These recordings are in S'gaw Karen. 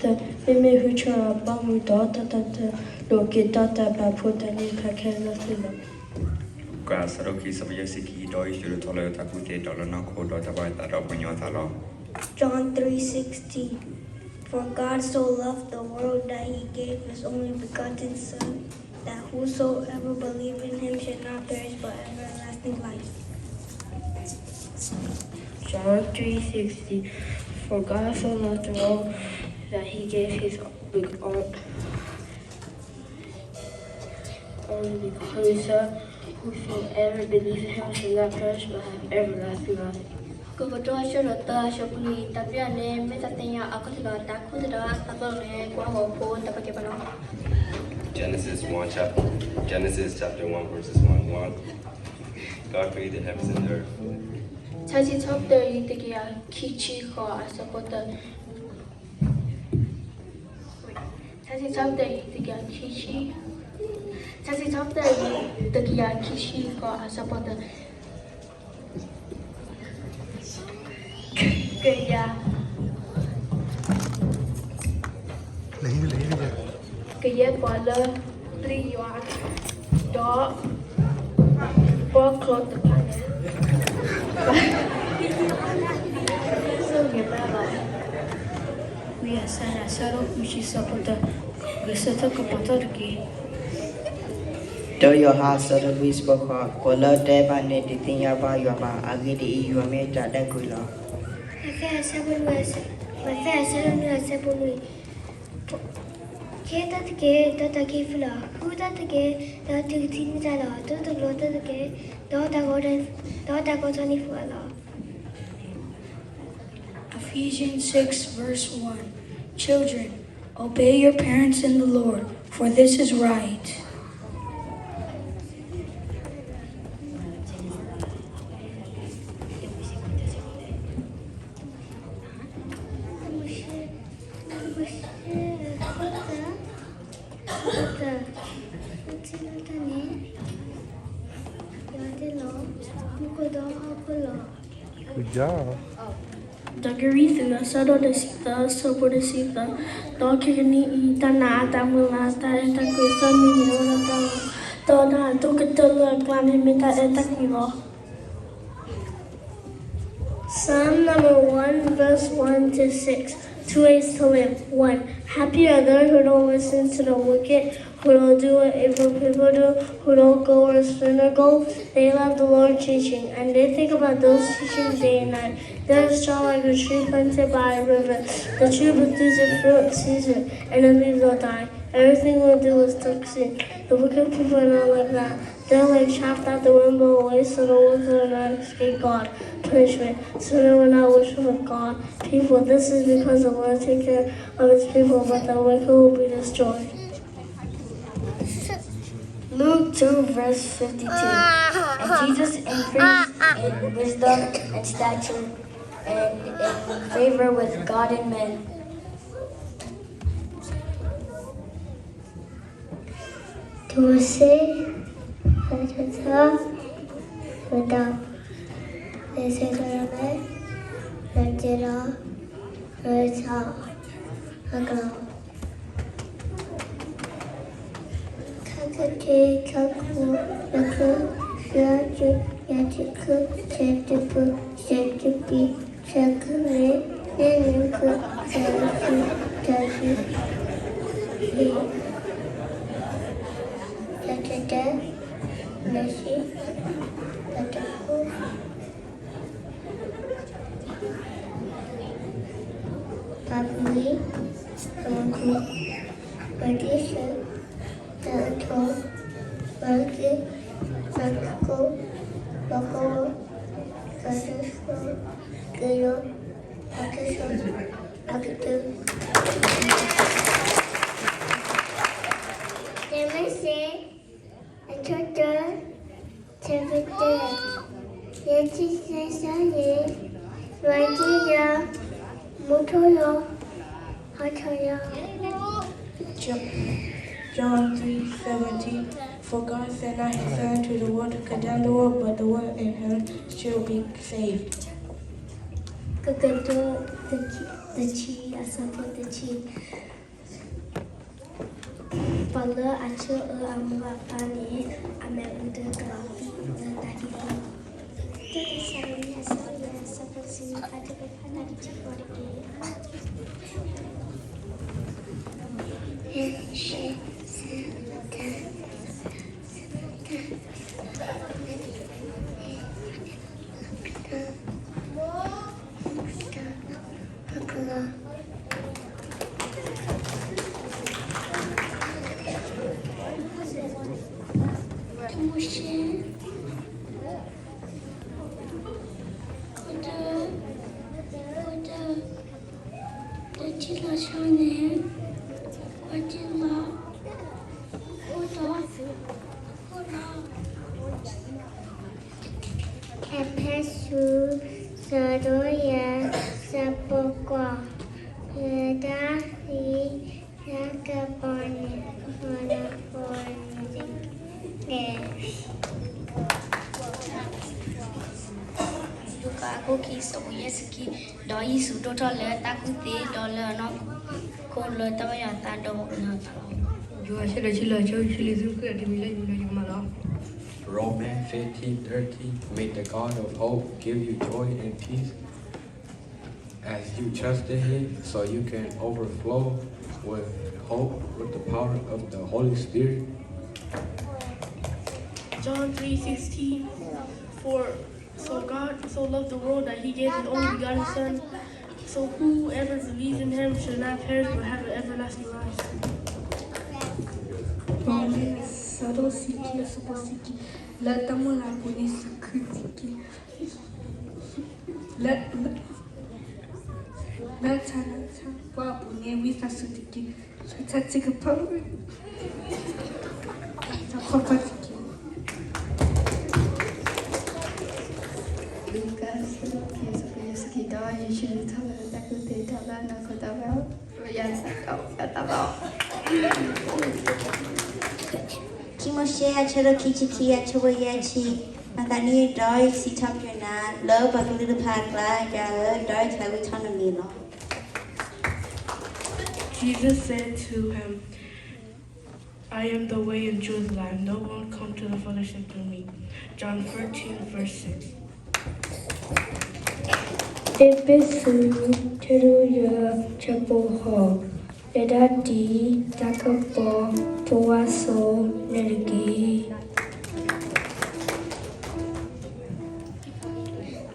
မ့မ့ၢ်ဟုဆၢအဘၣ်မူဒီး တၢ်တၢ်တလိာ်က့ၤတၢ်တၢ်ဘၣ်ဖိတၢ်န့ၣ် ခဲခဲလၢာ်လီၤ. လူၤကၣ် အဆၢဒိၣ်ခံ အဆၢဖိယဲၢ်ဆံခံ ဒီးယ့ၣ်ၡူးဒိးထီၣ်လၢတၢ်ကူၣ်သ့ဒီးလၢနီၢ်ခိဒီးတၢ်ဘၣ်သးဒီးပှၤကညီအသးလီၤ. John three sixteen, For God so loved the world that he gave his only begotten Son, that whosoever believe in him should not perish but everlasting life. John three sixteen, For God so loved the world that he gave his only begotten Son, whosoever believes in him should not perish but have everlasting life. ကတိၤဒိ အဆၢဒိၣ်သၢ အဆၢဖိနွံ တၢ်ပျၢ်န့ၣ် မ့ၢ်တၢ်သ့ၣ်ညါအကလုၢ်လီၤ. တၢ်ခူသူၣ်တၢ်အသးလီၤန့ၣ် ကွၢ်ဟီၣ်ခိၣ်တၢ်ပကဲပနီၤ. Genesis one chapter, Genesis chapter one verses one, one. God created the heavens and the earth. ထါစံးထီၣ်ပတြၢၤ တကယၤခံဆံဃိး အဆၢဖိတၢ ထါစံးထီၣ်ပတြၢၤ တကယၤခံဆံ, ထါစံးထီၣ်ပတြၢၤ တကယၤခံဆံဃိး အဆၢဖိတၢ ကယၤ ကယဲၢ်ပှၤလၢ ပျံၤယွၤ ဒီး ပှၤကျိာ်တဖၣ်န့ၣ် ဆိၣ်ဂ့ၤဘၣ်လီၤ. ဝံယၡါယၤ အဆၢဒိၣ်ဃုဆံ အဆၢဖိတၢ ဂဲၤဆၢထၢၣ်ကပီၤထီၣ်တက့ၢ်. တၢယိၤဟၣ် အဆၢဒိၣ်လွံၢ် အဆၢဖိဃိး, ကိးလၢတဲဘၣ်န့ၣ် တသ့ၣ်ညါဘၣ်ယွၤဘၣ်, အဂ့ၢ်ဒ်အံၤ, ယွၤမ့ၢ်တၢ်ဒၢကုာ်လီၤ. မးသဲ အဆၢဒိၣ်နွံ အဆၢဖိနွံ, ကဲထီၣ်တက့ၢ် ဒီးတၢ်က့ၤဖုလီၤ. ဃုထီၣ်တက့ၢ် ဒီးတုၤကထံၣ်န့ၢ်တၢ်လီၤ. ဒိတဘျီထီၣ်တက့ၢ် ဒီးတၢ်ဂီၤထီၣ်န့ၢ်ပှၤလီၤ. Ephesians six verse one, Children, obey your parents in the Lord, for this is right. တၢ်ကရံၣ်သူး အဆၢဒိၣ်တဆံသၢ အဆၢဖိတဆံသၢ, ဒီးခဲကနံၣ်အံၤ တၢ်နာ်အတၢ်မုၢ်လၢ် တၢ်အဲၣ်တၢ်ကွံသၢမံၤန့ၣ်အိၣ်ဒီးတၢ်လီၤ. ဒီးတၢ်အဒိၣ်ကတၢၢ်လၢအကျါန့ၣ် မ့ၢ်တၢ်အဲၣ်တၢ်ကွံလီၤ. Psalm number one, verse one to six. Two ways to live. One, happy are those who don't listen to the wicked, who don't do what evil people do, who don't go where sinners go. They love the Lord's teaching, and they think about those teachings day and night. They are strong like a tree planted by a river. The tree produces its fruit in season, and the leaves don't die. Everything they do is succeed. The wicked people are not like that. They're like chaff that the wind blows away, so the wicked will not escape God's punishment, so they will not worship God's people. This is because the Lord takes care of his people, but the wicked will be destroyed. Luke two, verse fifty-two. And Jesus increased in wisdom and stature and in favor with God and men. ဒိးစ့, သၢထီၣ်, သၢထီၣ်, သၢထီၣ်, သၢထီၣ်, သၢထီၣ်, ခါကတၢၢ် ခါခိၣ်, ခါခိၣ်, ယဲၢ်ဆံ, ယဲၢ်ဆံခံ, ဆယ်တပူၤ, ဆယ်တပံ, ဆယ်ကရ့ၣ်, ဆယ်နွံခု, ဆယ်နွံခု, ဆယ်ဆံ, ဆယ်တၢ, ဆယ်ဆံ, ဆယ်တပူၤ, ပှၤခွံ, ပှၤခွံ, ပှၤတဆံ, ပှၤထိ, ပှၤခံ, ပှၤကိ, ပှၤကိ, ပှၤစိၤစိၤ, ကယီၤ, ပှၤကစိၤ, ပှၤကတၢၢ်. တၢ်မၤစၢၤ, အဆၢတၢ, ဆၢကတၢၢ်, ယဲၢ်ဆံသၢဆၢန့ၣ်, လွဲၢ်ထံယၤ, မူထီၣ်ယၤ, ဟးထီၣ်ယၤ. John three seventeen, For God sent not his Son to the world to condemn the world, but the world in him should be saved. ကတိၤဒိ တဆံ အဆၢဖိတဆံ, ပှၤလၢအဆှၢအၢအမိၢ်အပၢ်န့ၣ် အမဲာ်အိၣ်တ့ၢ်ကလီၤလၢတၢ်ခံသ့. တၢ Thessalonians အဆၢဒိၣ်ယဲၢ် အဆၢဖိတဆံနွံ ဖးတကဖၣ်တၢ်တထံၣ်ဃီတက့ၢ်. တၢ်ထံၣ်လီၤဆီန့ၣ် ပှၤတံၢ်လီၤ အိၣ်ဒီး အိၣ်ဒီး အ့းဖ့းစူး အဆၢဒိၣ်ယဲၢ် အဆၢဖိဃိး, လၢတၢ်ဃံ တၢ်ကပီၤန့ၣ် အိၣ်ဒီးပှၤန့ၣ်တက့ၢ်. လူၤကၣ်အခိၣ်ခံ အဆၢဖိယဲၢ်ဆံခံ, ဒီးယ့ၣ်ၡူးဒိၣ်ထီၣ်လၢတၢ်ကူၣ်သ့ ဒီးလၢအနီၢ်ခိလၢတၢ်ဘၣ်ယွၤအသး ဒီးပှၤကညီအသးလီၤ. ယိၤဟၣ် အဆၢဒိၣ်ခံ အဆၢဖိခံဆံလွံၢ်, သုကဃုအတမံၤလၢယမံၤဒီးယကမၤလီၤ. Romans fifteen thirteen, May the God of hope give you joy and peace as you trust in him, so you can overflow with hope with the power of the Holy Spirit. John three sixteen, For so God so loved the world that he gave his only begotten Son, so whoever believes in him should not perish but have an everlasting life. ရိမ့ၤ အဆၢဒိၣ်ဆံခံ အဆၢဖိဆံခံ, လၢတၢ်မုၢ်လၢ်အပူၤန့ၣ် စူးခရံာ်တက့ၢ်. လၢ လၢဆၣ်သၣ်ပှၢ်အပူၤန့ၣ် ဝံသးစူၤတက့ၢ်. ဆၣ်သၣ်ဆံးကဖၢ တၢ်ဖီၣ်ဖီၣ်တက့ၢ်. လူၤကၣ် အဆၢဒိၣ်ခံ အဆၢဖိယဲၢ်ဆံခံ, ဒီးယ့ၣ်ၡူးဒိၣ်ထီၣ်လၢတၢ်ကူၣ်သ့ ဒီးလၢအနီၢ်ခိတၢ်ဘၣ်ယွၤအသးလီၤ. ခံမိၤၡ့ အဆၢဒိၣ်ခံဆံခံ အဆၢဖိယဲၢ်ဆံ, မၤသးဒ်န့ၣ်ဒီး ယစံးထီၣ်ပတြၢၤနၤ လၢပှၤကလုာ်တဖၣ်အကျါ, ယွၤဧၢ, ဒီးယသးဝံၣ်ထီၣ်နမံၤလီၤ. Jesus said to him, I am the way and truth and life. No one come to the Father except through me. John fourteen, verse six. အ့းဖ့းစူး အဆၢဒိၣ်ယဲၢ် အဆၢဖိဃိး, လၢတၢ်ဒ်တၢ်ကပီၤ ဖိဝါစိန့ၣ်တက့ၢ်.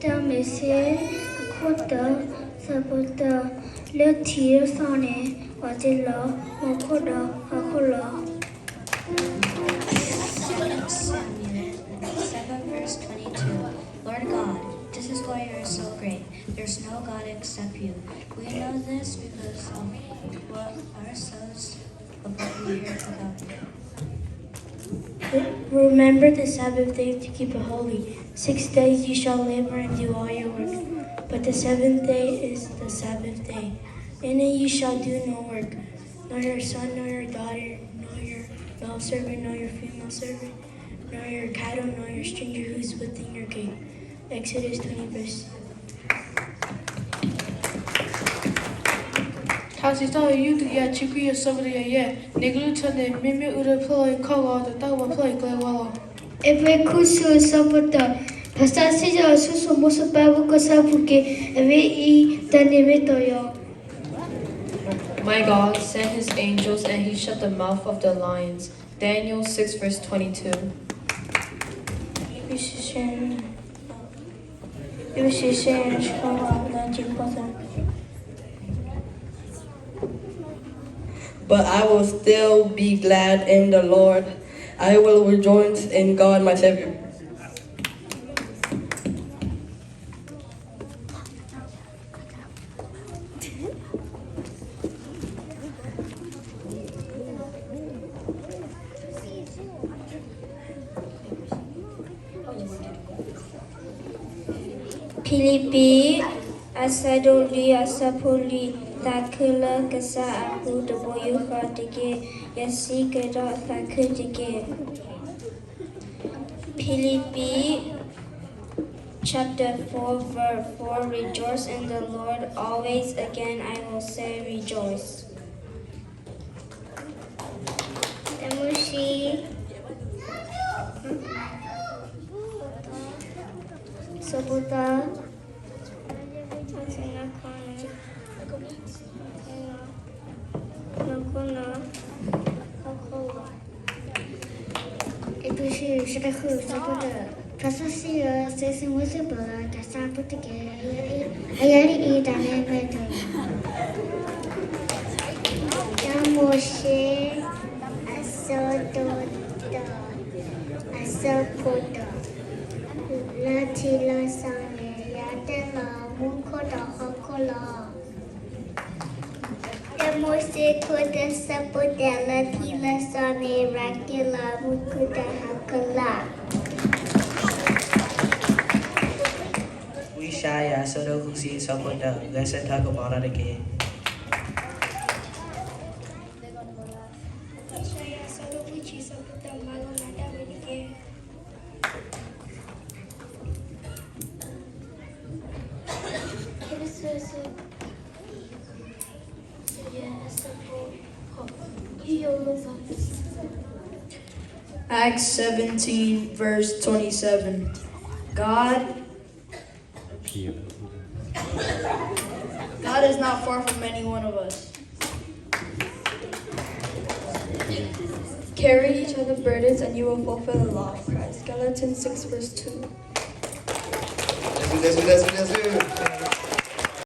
တၢ မ့ၡ့ အခိၣ်တၢ အဆၢဖိတၢ, လၢထံးတစီၤန့ၣ် ပှၤတ့လီၤ မူခိၣ်ဒီးဟီၣ်ခိၣ်လီၤ. Samuel seven, verse twenty-two. Lord God, this is why you are so great. There's no God except you. We know this because of what our sons above you hear about you. Remember the Sabbath day to keep it holy. Six days you shall labor and do all your work, but the seventh day is the Sabbath day. In it you shall do no work, nor your son, nor your daughter, nor your male servant, nor your female servant, nor your cattle, nor your stranger who is within your gate. Exodus twenty, verse seven. ထါစံးထီၣ် ယူၢ် တကယၤခံဆံခွံ အဆၢဖိတကယၤယဲၢ်, နကလုၢ်ထါန့ၣ် မ့မ့ၢ်အုၣ်ဒီးဖျၢၣ်လီၤယခီၣ်ဂီၤ ဒီးတၢ်အိၣ်ဖျါလီၤယကျဲဝါလီၤ. အ့းဖ့းစူး အဆၢဒိၣ်ဃု အဆၢဖိတၢ, ဘၣ်ဆၣ်စံးထီၣ်ဆူစီၤမိၤၡ့ ပာ်ဖှိၣ်ကစၢ်အပူၤက့ၤ, အဂ့ၢ်ဒ်အံၤ, တၢ်န့ၣ်မ့ၢ်တၢ်ယွၤ. My God sent his angels and he shut the mouth of the lions. Daniel six, verse twenty-two. ယွၤစံးဆၢ, ယွၤစံးဆၢယွၤဆှၢဝဲလၢထံကပီၤသၢ. But I will still be glad in the Lord. I will rejoice in God my Savior. ဖံလံးပံး အဆၢဒိၣ်လွံၢ် အဆၢဖိလွံၢ်, သးခုလၢကစၢ်အပူၤတဘိယူၢ်ဃီတက့ၢ်. ယစံးကဒီးသးခုတက့ၢ်. ဖံလံးပံး Chapter four, verse four. Rejoice in the Lord always. Again, I will say rejoice. တၢမိၤၡ့ ဆၢဖိတၢ အ့းဖ့းစူး အဆၢဒိၣ်ဃု အဆၢဖိတၢ, ကစၢ်စံး, ယွၤစံးဆၢမုၢ်စ့ၢ်ကီးလၢ ကစၢ်ဖိတက့ၢ်. အယဲၢ်ဒ်အံၤ, တၢ်န့ၣ်မ့ၢ်တၢ်, တၢမိၤၡ့ အဆၢဒိၣ်တၢ, အဆၢဖိတၢ, လၢထံလၢကီၢ်န့ၣ် ယွၤတဲလီၤမူခိၣ်ဒီးဟီၣ်ခိၣ်လီၤ. တၢမိၤၡ့ အဆၢဒိၣ်တၢ အဆၢဖိတၢ, လၢထံလၢကီၢ်န့ၣ် ယွၤကဲလီၤမူခိၣ်ဒီးဟီၣ်ခိၣ်လီၤ. ဝံယၡါယၤ အဆၢဒိၣ်ဃုဆံ အဆၢဖိတၢ, ဂဲၤဆၢထၢၣ်ကပီၤထီၣ်တက့ၢ်. ဝံယၡါယၤ အဆၢဒိၣ်ဃုဆံ အဆၢဖိတၢ, မၤလီၤနၤဒၣ်ဝဲတက့ၢ်. Acts seventeen, verse twenty-seven. God, God is not far from any one of us. Carry each other's burdens and you will fulfill the law of Christ. Galatians six, verse two. Bien sûr, bien sûr, bien sûr, bien sûr.